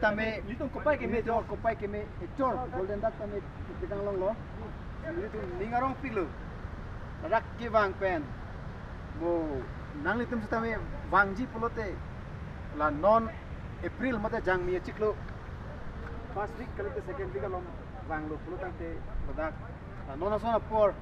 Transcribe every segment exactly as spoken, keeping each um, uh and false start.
Tame, nelitum kopai keme jo, kopai keme echor Golden Duck tame tekang longlo. Nelitum ning arongpiklo. Ladak kevang pen mo nanglitum setame vangji pulote la non April mate Jangmi achiklo. First week kalite second week along vanglo pulo tangte ladak la non ason apor.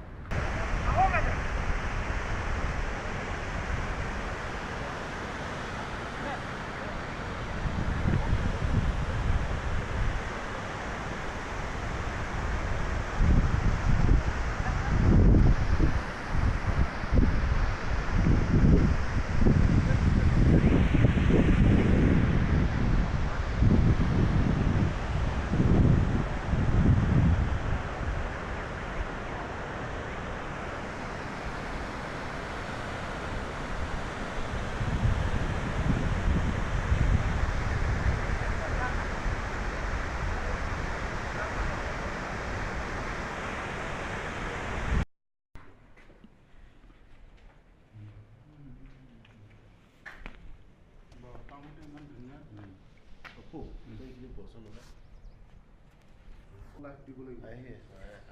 Live দিব লাগিব। আহি আছে।